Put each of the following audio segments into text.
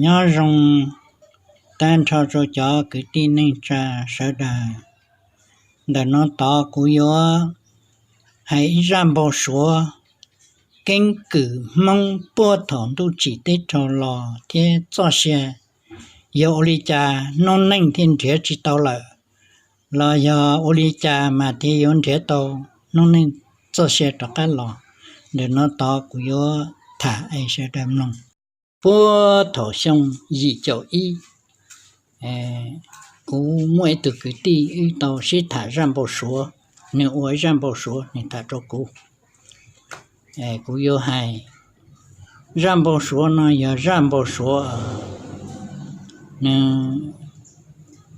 Nyob zoo tag nrho rau cov kwv tij neej tsa sawv daws. Ntawm no tod kuv yuav hais ib zaj npau suav keeb kwm Hmoob puag thaum ntuj tsim teb raug los thiab txoj sia yog ua li cas noob neej thiaj nrhiav tsis tau lawm, los yog ua li cas mas thiaj yuav nrhiav tau noob neej txoj sia rov qab los. Ntawm no tod kuv yuav tham es sawv daws mloog. Puag thaum xyoo yim caum ib, kuv muaj ib tug kwv tij wb tau sib tham zaj npau suav, nws ua zaj npau suav nws tham rau kuv. Kuv yuav hais, zaj npau suav no yog zaj npau suav nws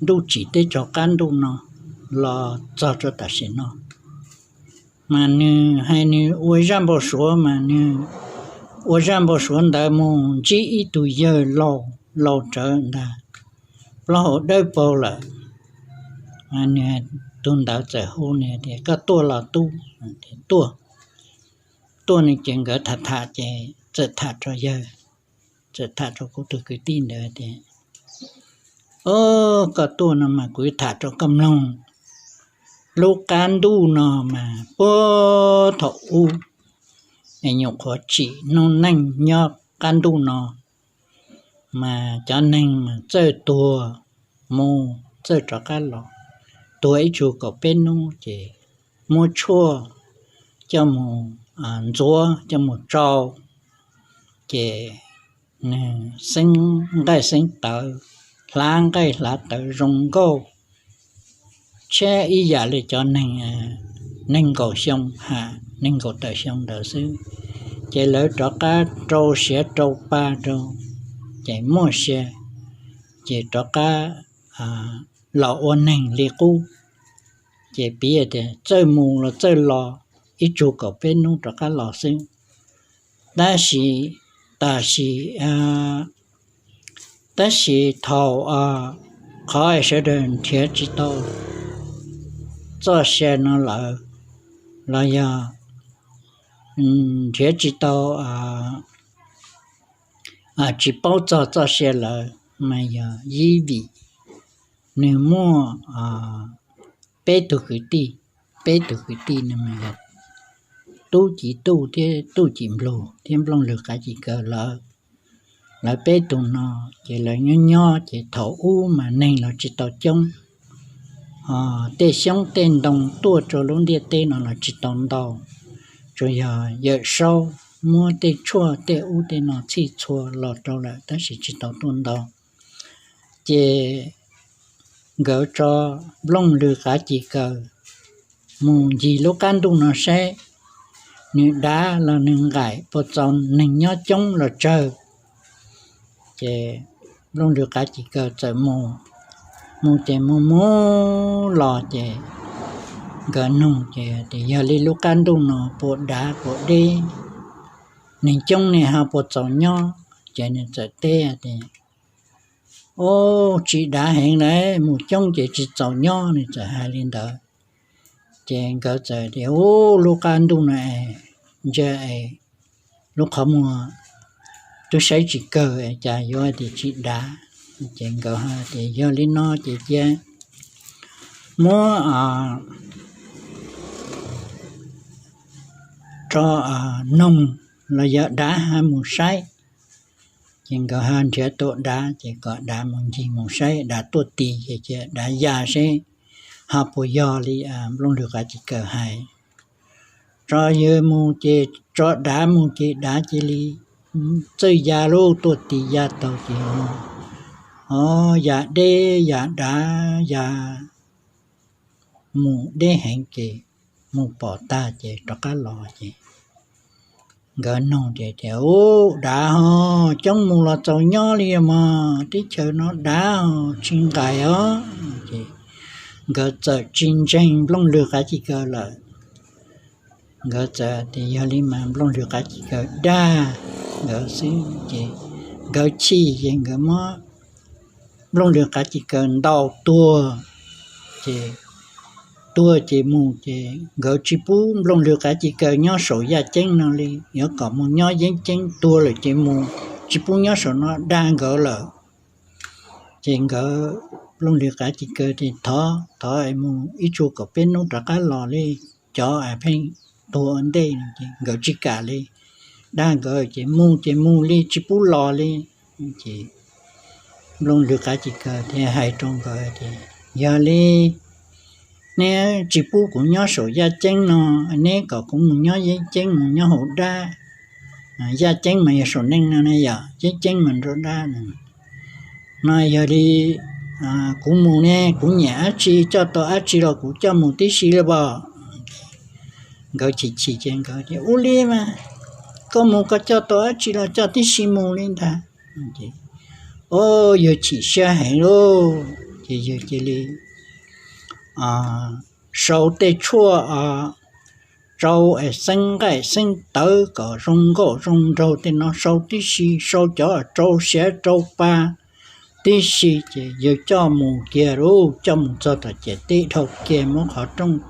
ntuj tsim teb raug qab ntuj no los txog rau tam sim no. Mas nws hais nws ua zaj npau suav mas nws ua zaj npau suav ntawd mus ntsib ib tug yawg laus laus rawv ntag, plaub hau dawb paug lawm. Nws, tus ntawd txawm hu nws tias, Koj tuaj los tub? Tuaj. Tuaj no ces nkawd tham tham ces txawm tham rau yawg, txawm tham rau kuv tus kwv tij ntawd tias, O, koj tuaj no mas kuv yuav tham rau koj mloog. Lub qab ntuj no mas puag thaum ub es nyuam qhuav tsim noob neej nyob qab ntuj no, mas cov neeg mas txawj tuag mus txawj rov qab los, tuag ib tsug kaum peb hnub ces muab tshuaj coj mus ntxuav coj mus tsau, ces nws xeeb nqaij xeeb tawv, hlav nqaij hlav tawv zoo nkauj, tshiab ib yam li cov neeg nees nkaum xyoo ha, nees nkaum tawm xyoo ntawd xwb, ces lawv rov qab rau siav rau pa rau, ces muaj sia, ces rov qab los ua neeg li qub. Ces piv tias txawj mus los txawj los, ib tsug kaum peb hnub rov qab los xwb. Tab sis, tab sis, tab sis thaum qhov sawv daws nrhiav tsis tau txoj sia no lawm, los yog nrhiav tsis tau, tsis paub txog txoj sia lawm, mas yog ib vim nws muaj peb tug kwv tij, peb tug kwv tij no mas yog Tub Ci Tuj thiab Tub Ci Nplug thiab Nplooj Lwg Qav Ci Kaws lawv. Lawv peb tug no ces lawv nyob nyob ces thaum ub mas neeg los tsis tau coob, tej xyoob tej ntoo tuaj rau lub ntiaj teb no los tsis tau ntau, tsuas yog Yawm Saub muab tej tshuaj tej ub tej no txhij txhua los rau lawm tab sis tsis tau tuaj ntau. Ces nkawd tso Nplooj Lwg Qav Ci Kaws mus ncig lub qab ntuj no saib, nws dav los nws nqaim puas txaus neeg nyob coob los tsawg. Ces Nplooj Lwg Qav Ci Kaws txawm mus, mus ces mus mus los ces nkawd nug ces tias, Yog li lub qab ntuj no puas dav puas deb, neeg coob ne ho puas txaus nyob? Ces nws txawm teb tias, Ub, tsis dav heev lawm, mus coob ces tsis txaus nyob. Nws txawm hais li ntawd. Ces nkawd txawm tias, Ub, lub qab ntuj no es ntsia es lub qhov muag twb saib tsis kawg es cas yuav tias tsis dav. Ces nkawd tias, Yog li no ces cia muab tso noog los yog dav ho mus saib. Ces nkawd ho nrhiav tua dav ces kom dav mus ncig mus saib, dav tuaj tis ces cia dav ya seb ho puas yog li Nplooj Lwg Qav Ci Kaws hais. Tso yawg mus ces, tso dav mus ces dav cia li txawj ya lub tuaj tis ya taug ces, o, ya deb ya dav ya mus deb heev ces mus pom tag ces rov qab los ces nkawd nug ces tias, Ub, dav ho coob mus los txaus nyob li mog, teb chaws no dav ho tsis nqaim os. Ces nkawd txawm tsis ntseeg Nplooj Lwg Qav Ci Kaws lawm. Nkawd txawm tias yog li mas Nplooj Lwg Qav Ci Kaws dag nkawd xwb ces nkawd chim ces nkawd muab Nplooj Lwg Qav Ci Kaws ntaus tuag. Ces tuag ces mus ces nkawd tsis pub Nplooj Lwg Qav Ci Kaws nyob saum yaj ceeb no li, yuav kom mus nyob yeeb ceeb, tuag lawm ces mus tsis pub nyob saum no, dag nkawd lawm. Ces nkawd, Nplooj Lwm Qav Ci Kaws tias, Thov, thov es mus ib tsug kom peb hnub rov qab los li, cov pheej tuag ua ntej. Ces nkawd tsis kam li, dag nkawd ces mus ces mus li, tsis pub los li. Ces Nplooj Lwm Qav Ci Kaws thiaj hais rau nkawd tias, Yog li neb tsis pub kuv nyob saum yaj ceeb no, neb kom kuv mus nyob yeeb ceeb, mus nyob hauv dab. Yaj ceeb mas yog saum neej no ne, yog yeeb ceeb mas nram dab no. Yog li kuv mus ne, kuv nyiam dab tsi, coj tau dab tsi los kuv coj mus tib si li as. Nkawd chim chim ces nkawd tias, Ua li mas koj mus koj coj tau dab tsi los coj tib si mus li ntag. Ces yawg chim siab heev lauj, ces yawg cia li sau tej tshuaj, rau es xeeb nqaij xeeb tawv kom zoo nkauj zoo nraug tej no sau tib si, sau cov rau siav rau pa tib si. Ces yawg coj mus kiag lauj, coj mus txog tom ciam teb dhau kiag, muab qhov rooj,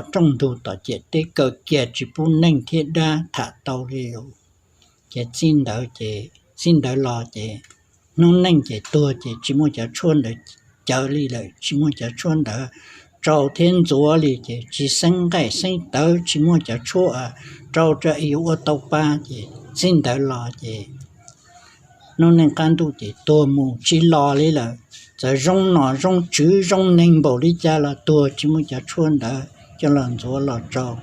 tom rooj ntug tom ciam teb kaw kiag, tsis pub neeg thiab dab tham tau li. Ces txij ntawd ces, txij ntawd los ces hnub neej ces tuag ces tsis muaj cov tshuaj ntawd cawv li lawm, tsis muaj cov tshuaj ntawd rau thiab ntxuav li, ces tsis xeeb nqaij xeeb tawv, tsis muaj cov tshuaj rau rau es yuav ua tau pa. Ces txij ntawd los ces hnub neej qab ntuj ces tuag mus tsis los li lawm. Txawm zoo nom zoo tswv zoo neeg npaum li cas los tuag tsis muaj cov tshuaj ntawd coj los ntxuav los rau.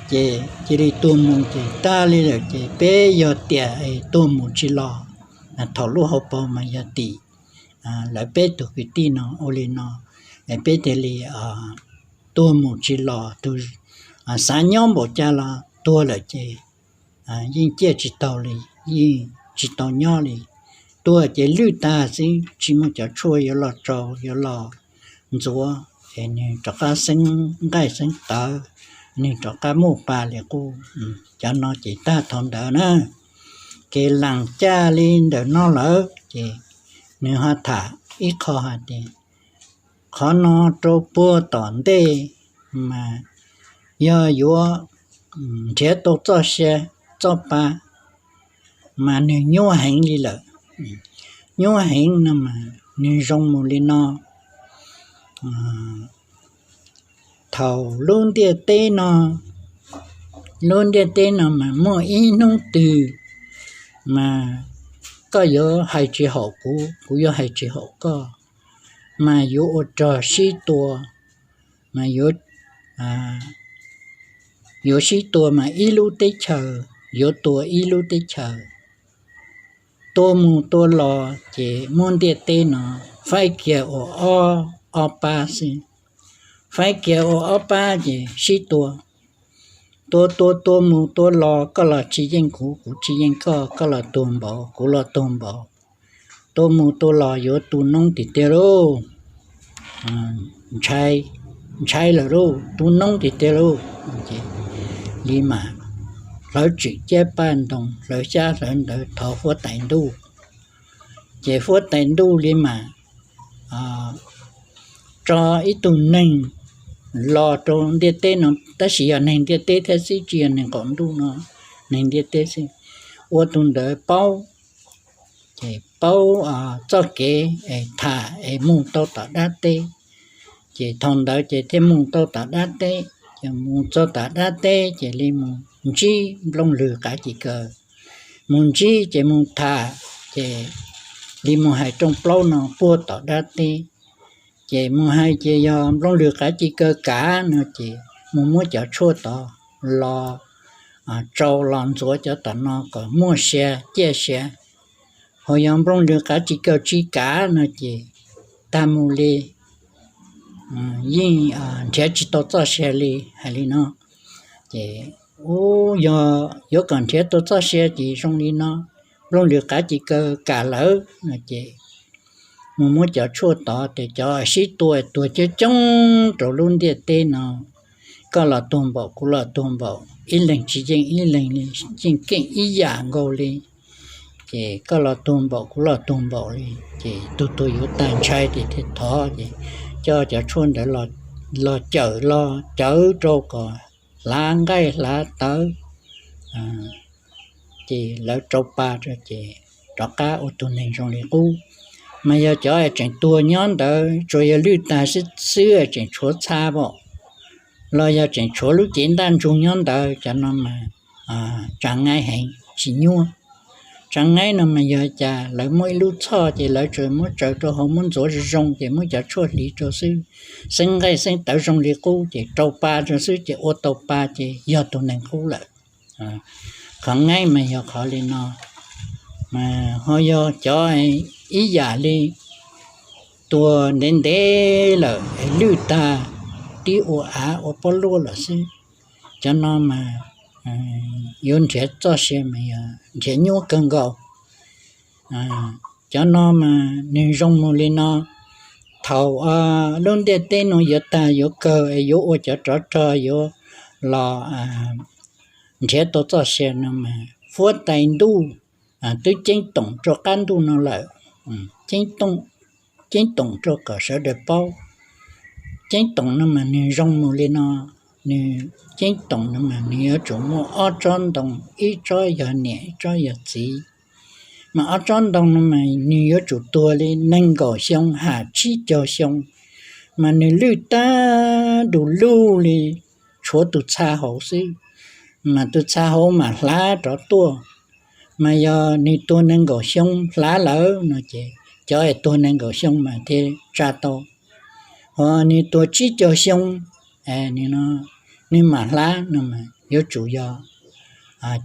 Ces cia li tuag mus ces tag li lawm. Ces peb yog tias tuag mus tsis los, thaum lub hauv paus mas yog tim lawv peb tug kwv tij no ua li no, peb thiaj li tuag mus tsis los. Tus xav nyob npaum cas los tuag lawm ces yeej ciaj tsis taus li, yeej tsis tau nyob li. Tuag ces lwj tag xwb, tsis muaj cov tshuaj yuav los rau yuav los ntxuav, es nws rov qab xeeb nqaij xeeb tawv, nws rov qab muaj pa li qub. Cov no ces tag thaum ntawd na. Kev lees caj li ntawm no lawm ces nws ho tham ib qho hais tias, qhov no rau puag tom ntej mas yog yuav nrhiav tau txoj sia txoj pa mas nws nyuaj heev li lawm. Nyuaj heev no mas nws zoo mus li no. Thaum lub ntiaj teb no, lub ntiaj teb no mas muaj ib hnub twg mas koj yuav hais tsis haum kuv, kuv yuav hais tsis haum koj, mas yuav ua rog sib tua, mas yuav sib tua mas ib lub teb chaws yuav tua ib lub teb chaws. Tua mus tua los ces muab ntiaj teb no faib kiag ua ob, ob pab xwb. Faib kiag ua ob pab ces sib tua. Tua tua tua mus tua los, koj los tsis yeej kuv, kuv tsis yeej koj, koj los tuag npaum, kuv los tuag npaum. Tua mus tua los yuav tu noob tiag tiag lauj. Ntshai, ntshai lawm lauj, tu noob tiag tiag lauj. Li mas hlawv tswm ciab paj ntoo, hlawv xyab hlawv ntawv thov huab tais ntuj. Ces huab tais ntuj li mas tso ib tug neeg los rau ntiaj teb no, tab sis yog neeg ntiaj teb thiab xwb, tsis yog neeg qaum ntuj no, neeg ntiaj teb xwb. Ua tus ntawd paub, ces paub txoj kev es tham es mus tau tom dab teb. Ces thaum ntawd ces thiaj mus tau tom dab teb, ces mus txog tom dab teb ces li mus ntsib Nplooj Lwg Qav Ci Kaws. Mus ntsib ces mus tham, ces li mus hais rooj plaub no puag tom dab teb. Ces mus hais ces yog Nplooj Lwg Qav Ci Kaws kav no ces mus muab cov tshuaj tod los rau los ntxuav cov tom no kom muaj sia ciaj sia. Ho yog Nplooj Lwg Qav Ci Kaws tsis kav no ces tag mus li, yeej nrhiav tsis tau txoj sia li, hais li no. Ces yog yuav kom nrhiav tau txoj sia ces zoo li no, Nplooj Lwg Qav Ci Kaws kam lawm no ces mus muab cov tshuaj tod ces cov sib tua tuag coob coob rau lub ntiaj teb no. Koj los tuag npaum, kuv los tuag npaum, ib leeg tsis yeej ib leeg li, yeej keej ib yam nkaus li. Ces koj los tuag npaum, kuv los tuag npaum li, ces tus tuag yuav tag ntshai ces thiaj thov ces coj cov tshuaj ntawd los cawm, los cawv rau kom hlav nqaij hlav tawv, ces lawv rau pa rau ces rov qab ua tus neeg zoo li qub. Mas yog cov tseem tuag nyob ntawd tsuas yog lwj tag xwb tseem tshuav txha pom, los yog tseem tshuav lub cev ntaj ntsug nyob ntawd, cov no mas tsa ngaib heev tsis nyuaj. Tsa ngaib no mas yog cas lawv muaj ib lub txhoj ces lawv tsuas muab tsaws rau hauv muab ntxuav zoo zoo ces muab cov tshuaj hliv rau xwb, xeeb nqaij xeeb tawv zoo li qub ces rau pa rau xwb ces ua tau pa ces yog tus neeg qub lawm. Qhov ngaib mas yog qhov li no, mas ho yog cov ib yam li tuag ntev ntev lawm es lwj tag, tib ua av ua pob luaj lawm xwb. Cov no mas yuav nrhiav txoj sia mas yog nrhiav nyuaj kawg nkaus. Cov no mas nws zoo mus li no, thaum lub ntiaj teb no yuav tag yuav kawg es yuav ua cov rov rog yuav los nrhiav tau txoj sia no mas huab tais ntuj twb ceeb toom rau qab ntuj no lawm, ceeb toom rau kom sawv daws paub. Ceeb toom no mas nws zoo mus li no, nws ceeb toom no mas nws yuav tsum muaj ob tsob ntoo, ib tsob yog niam ib tsob yog txiv. Mas ob tsob ntoo no mas nws yuav tsum tuag li nees nkaum xyoo ham tsib caug xyoo, mas nws lwj tag du lug li, tshuav tus txha hauv xwb, mas tus txha hauv mas hlav rov tuaj. Mas yog nws tuag nees nkaum xyoo hlav lawm no ces cov es tuag nees nkaum xyoo mas thiaj tsa tau. Ho nws tuag tsib caug xyoo, nws mam hlav no mas yuav tsum yog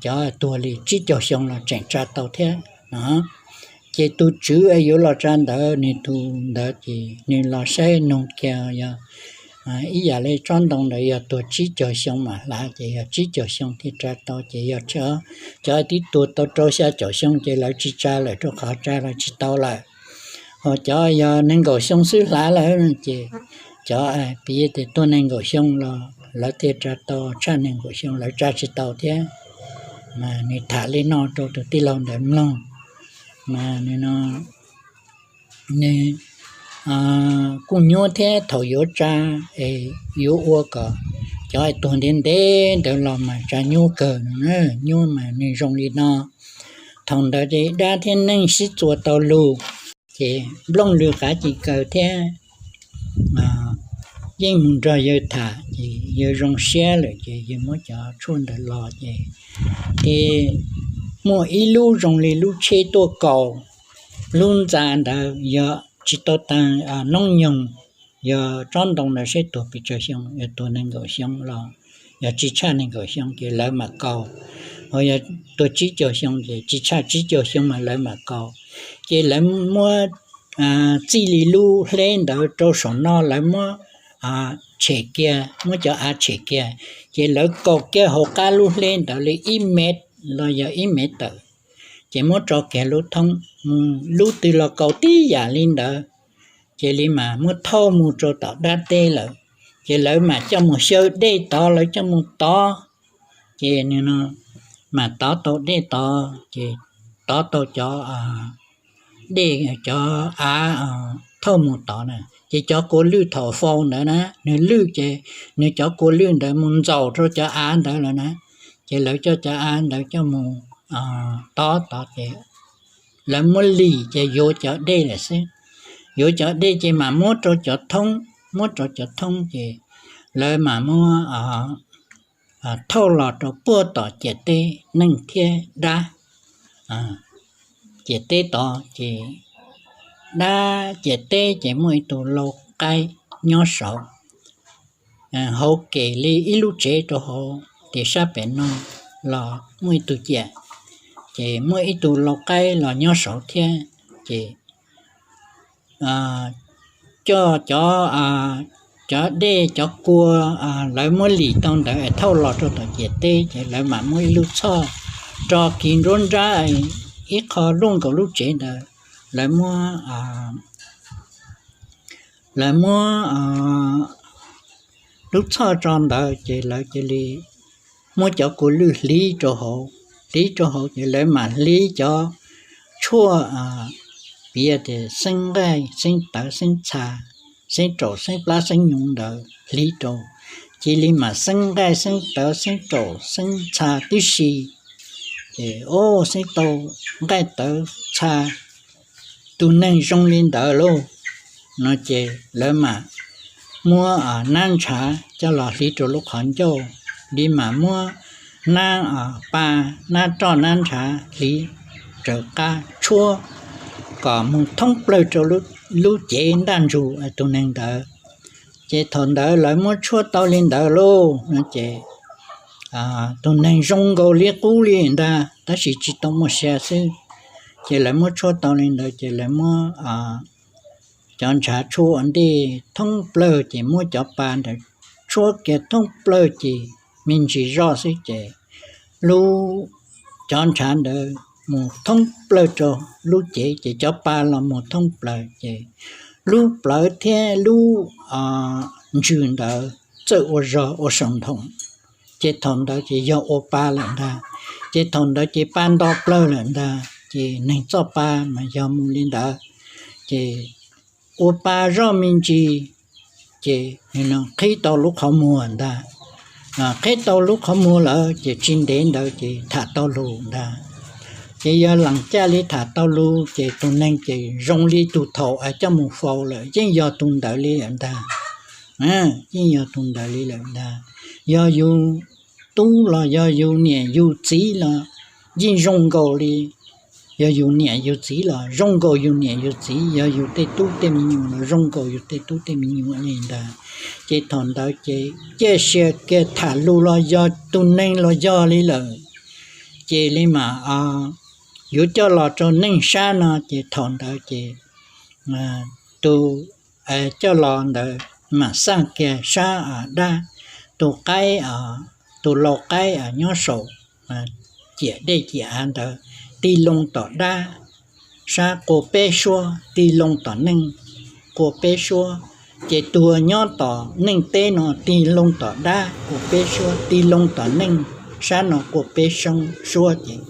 cov tuag li tsib caug xyoo los tseem tsa tau thiab no. Ces tus tswv yuav los tsa ntawd, nws tus ntawd ces nws los saib nug kiag yog ib yam li tsob ntoo ntawd yog tuag tsib caug xyoo mam hlav ces yog tsib caug xyoo thiaj tsa tau, ces yog cov twb tuag tau rau xya caum xyoo ces lawv tsis tsa lawm rau qhov tsa los tsis tau lawm. Ho cov yog nees nkaum xyoo xwb hlav lawm ces cov piv tias tuag nees nkaum xyoo los lawv thiaj tsa tau, tshaj nees nkaum xyoo lawv tsa tsis tau thiab. Mas nws tham li no rau tus tij laug ntawd mloog, mas nws no nws kuj nyuaj thiab, thaum yuav tsa es yuav ua kom cov tuag ntev ntev ntawd los mas tsa nyuaj kawg no, nyuaj mas nws zoo li no. Thaum ntawd ces dab thiab neeg sib txuas tau lus, ces nplooj lw qav ci kaws thiab yeej mus nrog yawg tham ces yawg zoo siab lawm ces yawg muab cov tshuaj ntawd los ces, ces muaj ib lub zoo li lub tsheb tuaj kaus. Lub ntxa ntawd yog tsis tau tag noob nyoog, yog tsob ntoo ntawd seb tuag pes tsawg xyoo, yog tuag nees nkaum xyoo los yog tsis tshaj nees nkaum xyoo ces lawv mam kaus, ho yog tuag tsib caug xyoo ces tsis tshaj tsib caug xyoo mas lawv mam kaus. Ces lawv muab txij li lub hleb ntawd rau saum no lawv muab tshem kiag, muab cov av tshem kiag, ces lawv kaus kiag hauv qab lub hleb ntawd li ib mev los yog ib mev tawm, ces muab tso kiag lub thoob, lub twg los kaus tib yam li ntawd, ces li mas muab thauj mus rau tom dab teb lawm. Ces lawv mam coj mus xyaw dej tod, lawv coj mus tov, ces nws no mam tov tau dej tod, ces tov tau cov dej, cov av thauj mus tod na, ces cov kua lwj thaum faus ntawd na, nws lwj ces nws cov kua lwj ntawd mus ntxaus rau cov av ntawd lawm na, ces lawv coj cov av ntawd coj mus tov tod ces lawv muab lim ces yuav cov dej lawm xwb. Yuav cov dej ces mam muab rau cov thoob, muab rau cov thoob ces lawv mam muab thauj los rau puag tom ciam teb neeg thiab dab. Ciam teb tod ces dab ciam teb ces muaj ib tug lau qaib nyob saud, hauv kev li ib lub tsev rau hauv, ces sab pem no los muaj ib tug ciam, ces muaj ib tug lau qaib los nyob saud thiab, ces coj cov, cov dej cov kua lawv muab lim tau ntawd es thauj los rau tom ciam teb, ces lawv mam muab ib lub txhoj rau kiv nruab nrab ib qho luaj nkaus lub tsev ntawd. Lawv muab, lawv muab lub txhoj tso ntawd ces lawv cia li muab cov kua lwj hliv rau hauv, hliv rau hauv ces lawv mam hliv cov tshuaj, piv tias xeeb nqaij xeeb tawv xeeb txha, xeeb raum xeeb plab xeeb nyoov ntawd hliv rau, cia li mam xeeb nqaij xeeb tawv xeeb raum xeeb txha tib si. ces o, xeeb tau nqaij tawv txha tus neeg zoo li ntawd lauj no ces lawv mam muab nab ntshav coj los hliv rau lub qhov ncauj, li mam muab nab pa, nab roj nab ntshav hliv raws qab tshuab kom mus thoob plawg rau lub cev ntaj ntsug tus neeg ntawd. Ces thaum ntawd lawv muab tshuab tau li ntawd lauj no ces tus neeg zoo nkaus li qub li ntag, tab sis tsis tau muaj sia xwb. Ces lawv muab tshuab tau li ntawd ces lawv muab cov ntshav tshuab ua ntej thoob plawg ces muab cov pa ntawd tshuab kiag thoob plawg ces me ntsis zoj xwb ces lub, cov ntshav ntawd mus thoob plawg rau lub cev ces cov pa los mus thoob plawg ces lub plawv thiab lub ntsws ntawd txawj ua zog ua saum nthoom. Ces thaum ntawd ces yog ua pa lawm ntag. Ces thaum ntawd ces pa nto plawg lawm ntag, ces neeg txoj pa mas yog mus li ntawd. Ces ua pa zoj me ntsis, ces qhib tau lub qhov muag ntag. Qhib tau lub qhov muag lawm ces tsis ntev ntawd ces tham tau lus ntag. Ces yog lees caj li tham tau lus ces tus neeg ces zoo li tus thaum es coj mus faus lawm yeej yog tus ntawd li lawm ntag. Yeej yog tus ntawd li lawm ntag. Yog yus tub los yog yus niam yus txiv los yeej zoo nkaus li, yog yus niam yus txiv los zoo nkaus yus niam yus txiv, yog yus tej tub tej me nyuam los zoo nkaus yus tej tub tej me nyuam li ntag. Ces thaum ntawd ces ciaj sia kiag tham lus los yog tus neeg los yog li lawm. Ces li mas yuav coj los rau neej sab no ces thaum ntawd ces tus coj los ntawd mam xaj kiag sab dab, tus qaib, tus lau qaib nyob saum ciam dej ciam av ntawd tig loo tom dab, sab qua peb suab tig loo tom neej qua peb suab. Ces tus nyob tom neej teb no tig loo tom dab qua peb suab, tig loo tom neej sab no qua peb suab ces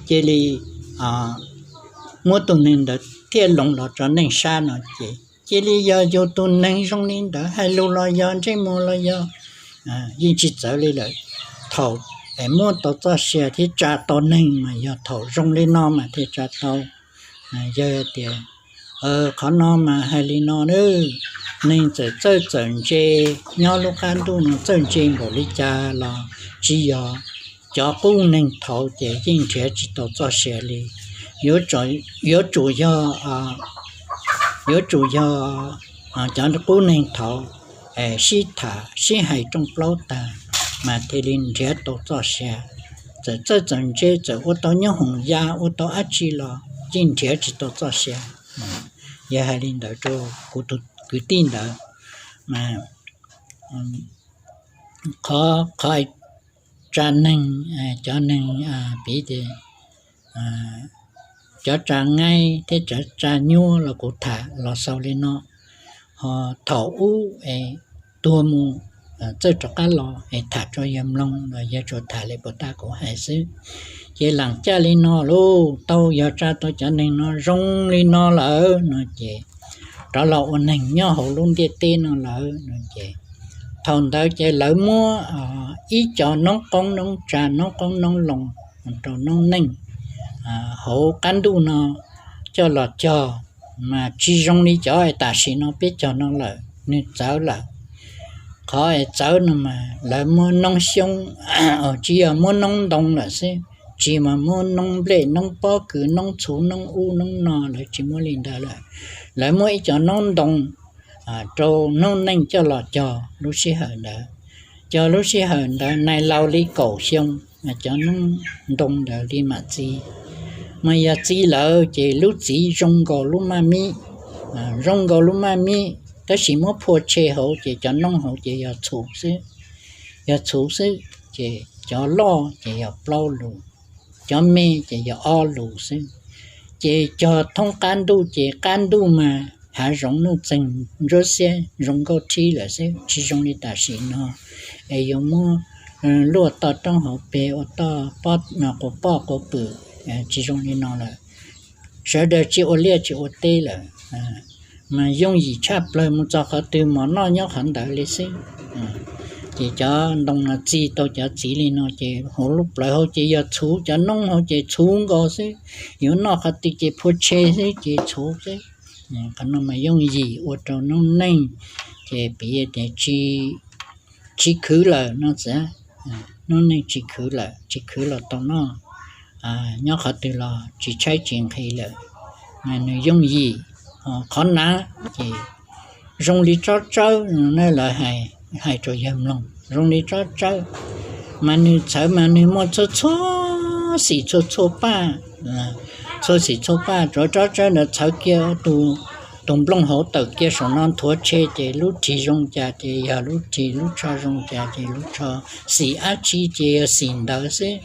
cia li muab tus neeg ntawd thiaj loo los rau neej sab no ces cia li yog yus tus neeg zoo li ntawd, hais lus los yog, ntsej muag los yog, yeej tsis txawv li lawm. Thaum es muab tau txoj sia thiab tsa tau neeg mas yog thaum zoo li no mas thiaj tsa tau. Yog tias qhov no mas hais li no, neeg txawm txawj txawm ntse, nyob lub qab ntuj no txawj ntse npaum li cas los tsis yog, cov qub neeg thaud ces yeej nrhiav tsis tau txoj sia li. Yuav tsum yog, yuav tsum yog cov qub neeg thaud sib tham sib hais rooj plaub tag mas thiaj li nrhiav tau txoj sia. Txawm txawj txawm ntse, txawm ua tau nyob hoom ya, ua tau dab tsi los yeej nrhiav tsis tau txoj sia. Yog hais li ntawd rau kuv tus kwv tij ntawd mas qhov, qhov tsa neeg, cov neeg piv tias cov tsa ngaib thiab cov tsa nyuab los kuv tham los xaus li no. Ho thaum ub es tuag mus txawj rov qab los es tham rau yawg mloog los yawg tsuas tham li puas tab kuv hais xwb. Ces lees caj li no lauj, tau yog tsa tau cov neeg no zoo li no lawm no ces rov los ua neeg nyob hauv lub ntiaj teb no lawm no ces thaum ntawd ces lawv muab ib co noob qoob noob tsa, noob qoob noob loo rau noob neej hauv qab ntuj no coj los cog, mas tsis zoo li cov tam sim no peb cog no lawm, nws txawv lawm. Qhov es txawv no mas lawv muab noob xyoob, tsis yog muab noob ntoo lawm xwb, tsis mas muab noob nplej noob pob kws noob txhuv noob ub noob no lawv tsis muab li ntawd lawm. Lawv muab ib co noob ntoo rau noob neej coj los cog lub sij hawm ntawd. Cog lub sij hawm ntawd nais laus li kaum xyoo, cov noob ntoo ntawd li mam txi. Mas yog txi lawm ces lub txiv zoo nkaus lub maj mib, zoo nkaus lub maj mib, tab sis muab phua tshe hauv ces cov noob hauv ces yog txhuv xwb, yog txhuv xwb, ces cov loj ces yog plaub lus, cov me ces yog ob lus xwb. Ces cog thoob qab ntuj ces qab ntuj mas hav zoov nuj txeeg ntsuab xiab zoo nkauj thib lawm xwb, tsis zoo li tam sim no es yuav muab luaj toj roob hauv pes ua toj, quas poj quas pwm, tsis zoo li no lawm. Sawv daws tsis ua liaj tsis ua teb lawm, mas yooj yim tshaj plaws mus txog qhov twg mov noj nyob qhov ntawd li xwb. Ces cov ntoo no txi tau cov txiv li no ces hauv lub plawv hauv ces yog txhuv, cov noob hauv ces txhuv nkaus xwb, yuav noj qhov twg ces phua tshe xwb ces txhuv xwb. Qhov no mas yooj yim ua rau noob neej ces piv tias tsis khwv lawm no xwb. Noob neej tsis khwv lawm, tsis khwv los tau noj, nyob qhov twg los tsis tshaib tsis nqhis lawm. Nws yooj yim, qhov nav ces zoo li tsob tsawb, lawv hais rau yawg mloog zoo li tsob tsawb, mas nws txhawv mas nws muaj txhua txhua xim txhua txhua paj, txhua xim txhua paj, tsuav tsob tsawb ntawd txhawv kiag tus nplooj hauv tawm kiag saum no nthuav tshe ces lub ris zoo cas ces yog lub ris, lub tsho zoo cas ces lub tsho, xim dab tsi ces yog xim ntawd xwb.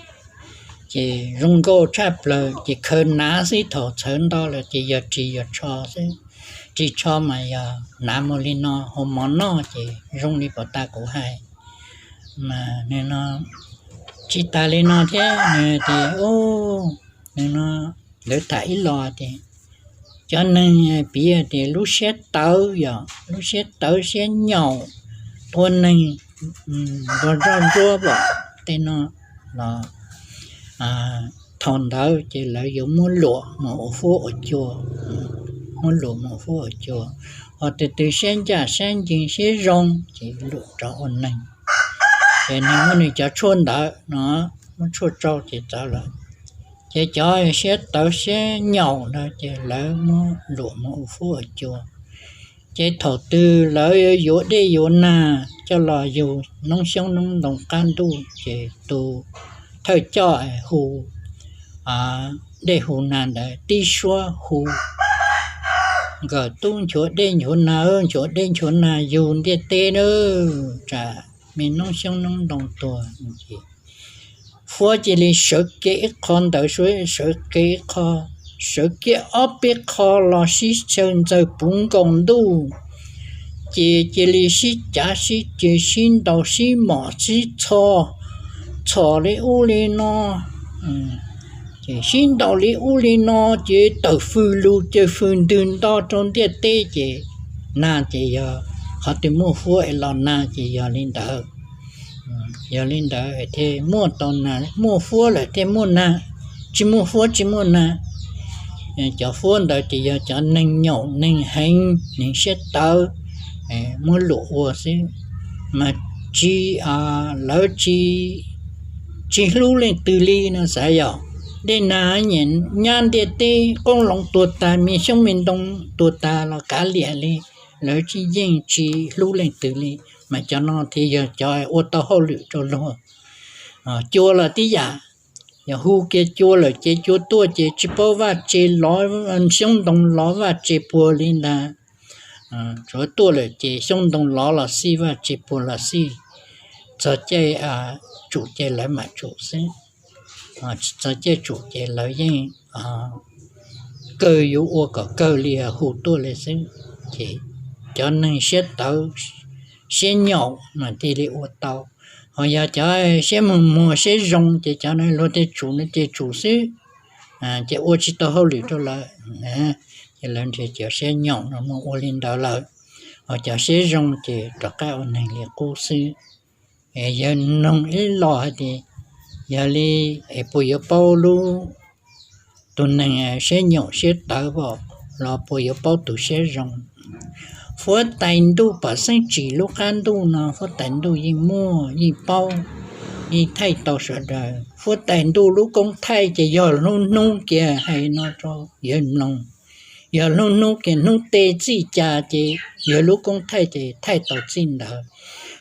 Ces zoo nkauj tshaj plaws ces khaws nav xwb, thaum txhawv nto lawm ces yog ris yog tsho xwb. Ris tsho mas yog nav mus li no, hau mov noj ces zoo li pom tas kuv hais. Mas nws no tsis tas li no thiab, nws tias, nws no, lawv tham ib los tias cov neeg piv tias lub siab tawv, yog lub siab tawv siab nyaum, tua neeg nrog zoj ntsuab pom tej no los thaum ntawd ces lawv yuav muab luam mus ua fuab ua cua, muab luam mus ua fuab ua cua. Ho tus twg siab ncaj siab ncees siab zoo ces luam rov ua neeg. Ces nws muab nws cov tshuaj ntawd no, muab tshuaj tsau ces txawv lawm. Ces cov siab tawv siab nyaum ntawd ces lawv muab luam mus ua fuab ua cua. Ces thaum twg lawv yuav dej yuav nag coj los yug noob xyoob noob ntoo qab ntuj ces tus thawj coj hu dej hu nag ntawd tib suab hu, nkawm tub nchuav dej nchuav nag, nchuav dej nchuav nag yug ntiaj teb na, tsam me noob xyoob noob ntoo tuag. Fuab cia li sawv kev ib qho ntawd, sawv kev ib qho, sawv kiag ob peb qho los sib xyaw ntxaws puv nkaus ntuj, ces cia li sib cav sib ceg sib ntaus sib mom sib txho, txhom li ub li no. Ces sib ntaus li ub li no ces tawm fws lug caws fws ntwg nto rau ntiaj teb ces nag ces yog qhov twg muaj fuab es los nag ces yog li ntawd. Yog li ntawd thiaj muaj tau nag, muaj fuab lawm thiaj muaj nag, tsis muaj fuab tsis muaj nag. Cov fuab ntawd ces yog cov neeg nyaum neeg heev neeg siab tawv, muab luam ua xwb, mas tsis, lawv tsis hlub leej twg li no xav yog. Dej nag nyam nyab ntiaj teb qoob loo tuag tag, me xyoob me ntoo tuag tag los kav liam li, lawv tsis yeej tsis hlub leej twg li. Mas cov no thiaj yog cov ua tau hauj lwm rau luag. Cua los tib yam, yog hu kiag cua lawm ces cua tuaj ces tsis paub vaj tse lov, xyoob ntoo lov vaj tse puag li ntag. Tsuav tuaj lawm ces xyoob ntoo lov los xij, vaj tse puag los xij, txog caij tsum ces lawv mam tsum xwb. Txog caij tsum ces lawv yeej kawg yuav ua kom kawg li hu tuaj li xwb. Ces cov neeg siab tawv siab nyaum mas thiaj li ua tau. Ho yog cov siab muag muag siab zoo ces cov no luag tej tsum no ces tsum xwb, ces ua tsis tau hauj lwm rau lawv. Ces lawv nrhiav cov siab nyaum no mus ua li ntawd lawm, ho cov siab zoo ces rov qab ua neeg li qub xwb. Yawg noog ib los hais tias, yog li es puas yuav paub lub, tus neeg siab nyaum siab tawv pom los puas yuav paub tus siab zoo? Huab tais ntuj pom xeeb tsim lub qab ntuj no, huab tais ntuj yeej muaj yeej paub, yeej thaij tau sawv daws. Huab tais ntuj lub koob thaij ces yog lub hnub kiag hais no rau yawg mloog, yog lub hnub kiag hnub tej txij cas ces yog lub koob thaij ces thaij tau txij ntawd.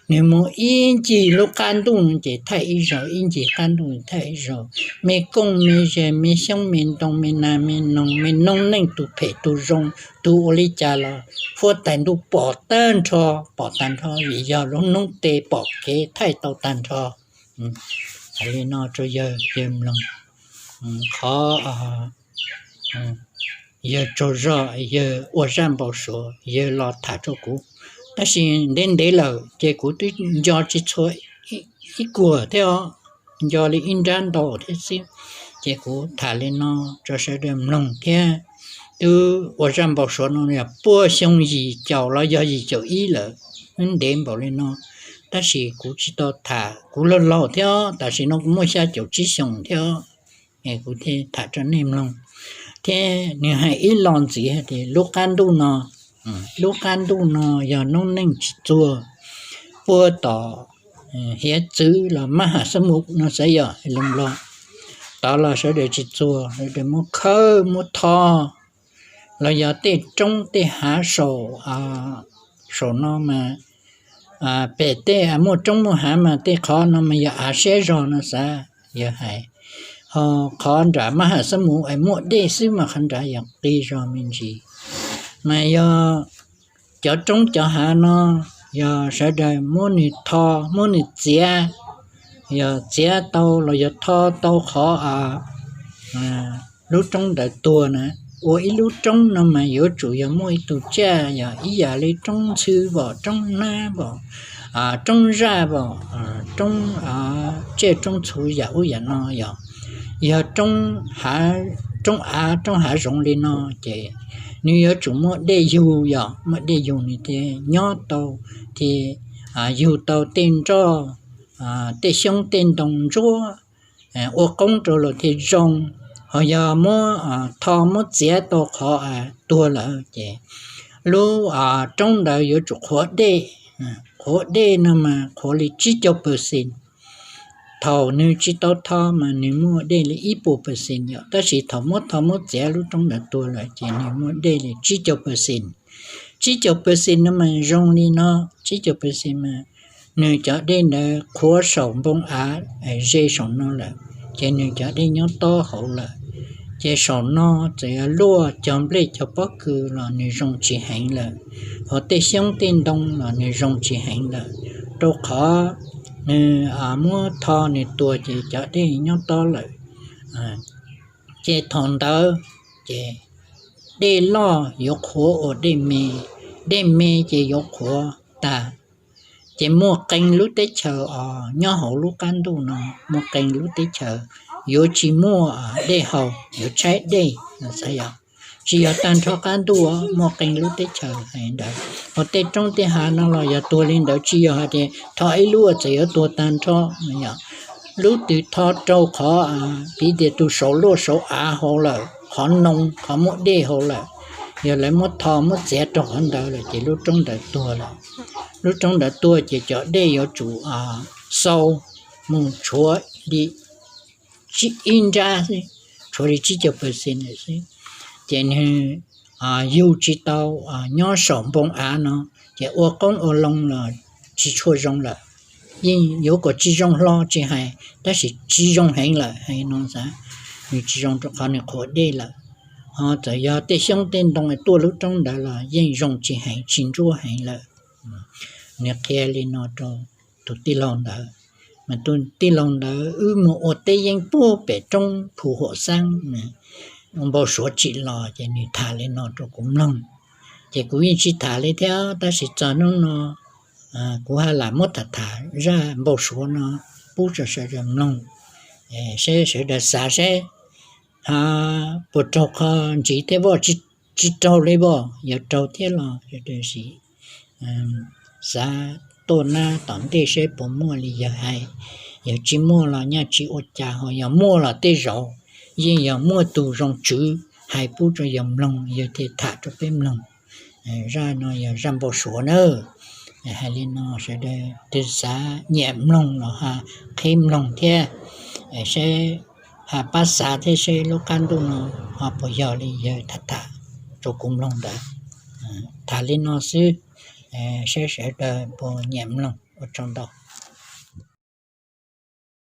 Nws mus ib ncig lub qab ntuj ces thaij ib zaug, ib ncig qab ntuj thaij ib zaug. Me kooj me ze, me xyoob me ntoo, me nas me noog, me noob neej, tus phem tus zoo, tus ua li cas los huab tais ntuj pom tag nrho, pom tag nrho vim yog lub hnub tej pom kev thaij tau tag nrho. Hais li no rau yawg, yawg mloog. Qhov yawg tsaug zog, yawg ua zaj npau suav, yawg los tham rau kuv, tab sis ntev ntev lawm ces kuv twb nco tsis txhua ib kuag thiab os, nco li ib nrab ntau thiab xwb. Ces kuv tham li no rau sawv daws mloog thiab. Twb ua zaj npau suav no yog puag xyoo yim caum los yog yim caum ib lawm, ntev npaum li no. tab sis kuv tsis tau tham, kuv laug laug thiab, tam sim no kuv muaj xya caum tsib xyoos thiab, kuv thiaj tham rau nej mloog. Thiab nws hais ib lo ntxiv tias lub qab ntuj no, lub qab ntuj no yog noob neej tsis txuag, puag tom hiav txwv los mab ham xab mus no xav yog loo los tod los sawv daws tsis txuag, sawv daws muab khawb muab tho, los yog tej roob tej hav saum, saum no mas, pem tej muaj roob muaj hav mas tej qhov no mas yog av siab zog no xav yog hais. Ho qhov nram mab ham xab mus es muaj dej xwb mas qhov nrad yog qis zog me ntsis. Mas yog cov roob cov hav no yog sawv daws muab nws tho, muab nws txiav, yog txiav tau los yog tho tau qhov lub roob ntawd tuag na. Ua ib lub roob no mas yuav tsum yog muaj ib tug tsiaj yog ib yam li roob ntxhw vom, roob nab vom, roob zaj vom, roob tsiaj roob txhu yam ub yam no yog, yog roob av roob hav zoov li no ces nws yuav tsum muaj dej yug, yog muaj dej yug nws thiaj nyob tau, thiaj yug tau tej nroj, tej xyoob tej ntoo ntsuab, ua qoob rau los thiaj zoo. Ho yog muab tho muab txiav tau qhov tuag lawm ces lub roob ntawd yuav tsum qhuav dej. Qhuav dej no mas qhuav li tsib caug percent. Thaum nws tsis tau tho mas nws muaj dej li ib puas percent yom, tab sis thaum muab tho muab txiav lub roob ntawd tuag lawm ces nws muaj dej li tsib caug percent. Tsib caug percent no mas zoo li no, tsib caug percent mas nws cov dej ntawd qhuav saum npoo av ze saum no lawm, ces nws cov dej nyob tob hauv lawm. Ces saum no txawm yuav luaj cog nplej cog pob kws los nws zoo tsis heev lawm, ho tej xyoob tej ntoo los nws zoo tsis heev lawm, rau qhov nws muab tho nws tuag ces cov dej nyob tob lawm. Ces thaum ntawd ces dej loj yuav qhuav ua dej me, dej me ces yuav qhuav tag. Ces muaj qee lub teb chaws os nyob hauv lub qab ntuj no, muaj qee lub teb chaws yuav tsis muaj dej haus, yuav tshaib dej no xav yog. Tsis yog tag nrho qab ntuj, muaj qee lub teb chaws hais ntawd. Ho tej roob tej hav no los yog tuag li ntawd, tsis yog hais tias tho ib lub txawm yuav tuag tag nrho. Lub twg tho rau qhov, piv tias tus saum luaj saum av hauv lawm, qhov noo qhov muaj dej hauv lawm, yog lawv muab tho muab txiav rau qhov ntawd lawm ces lub roob ntawd tuag lawm. Lub roob ntawd tuag ces cov dej yuav tsum xau mus tshuav li ib nrab xwb, tshuav li tsib caug percent xwb. Ces nws yug tsis tau nyob saum npoo av no, ces ua qoob ua loo los tsis tshua zoo lawm. Yeej yuav kom tsis zoo hlo tsis hais, tab sis tsis zoo heev lawm hais no xav. Nws tsis zoo rau qhov nws qhuav dej lawm. Ho txawm yog tej xyoob tej ntoo tuaj lub roob ntawd los yeej zoo tsis heev tsis ntsuab heev lawm. Nws qhia li no rau tus tij laug ntawd, mas tus tij laug ntawd wb mus ua teb yeeb puag pem roob Phu Huam Xeeb, npau suav tsim los ces nws tham li no rau kuv mloog. Ces kuv yeej tsis tham li thiab, tab sis txog hnub no kuv haj lam muab tham tham zaj npau suav no pub rau sawv daws mloog, seb sawv daws xav seb puas raug qhov ntsis thiab voj, tsis raug li voj, yog raug thiab los sawv daws sim xav tuaj nab tom ntej seb puas muaj li yawg hais. Yog tsis muaj los nyaj tsis ua cas, ho yog muaj los tej zaum yeej yog muaj tus zoo tswv hais pub rau yawg mloog, yawg thiaj tham rau peb mloog. Zaj no yog zaj npau suav na. Hais li no sawv daws twg xav nyiam mloog los ho qhib mloog thiab, seb ho pab xav thiab seb lub qab ntuj no ho puas yog li yawg tham tham rau kuv mloog ntawd. Tham li no xwb, seb sawv daws puas nyiam mloog, ua tsaug ntau.